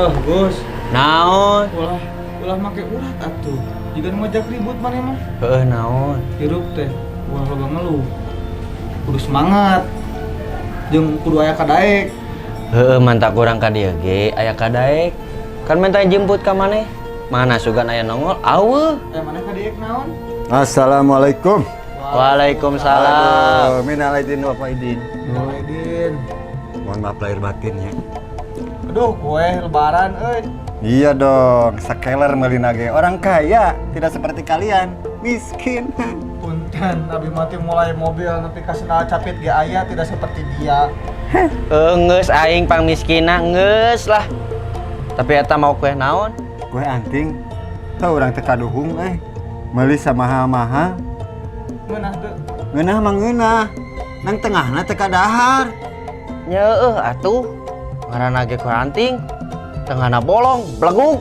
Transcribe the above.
Eh, Gus. Naon? Ulah ulah make urat atuh. Jiga nu ngajak ribut maneh mah. Heeh, naon? Hirup teh ulah loba ngeluh. Kudu semangat. Jeung kudu aya kadaek. Heeh, mantap kurang ka dieu ge aya kadaek. Kan minta jemput ka maneh. Mana sugan aya nongol? Aweuh. Eh, maneh kadaek naon? Assalamualaikum. Waalaikumsalam. Aduh, minal aidin wal faidin. Minal aidin. Mohon maaf lahir batin ya. Aduh, kue lebaran euy. Iya dong, sakeler meulina ge. Orang kaya, tidak seperti kalian, miskin. Punten, abi mati mulai mobil nepi ka sendal capit ge aya, tidak seperti dia. Geus aing pangmiskina geus lah. Tapi eta mau kue naon? Kue anting, tau urang teh kaduhung eh. Meuli samahal-mahal. Ngeunah teu? Ngeunah mah ngeunah. Nang tengahna teh kadahar. Nya heueuh atuh. Ngaranna ge kue anting. Tengahna bolong, belegug.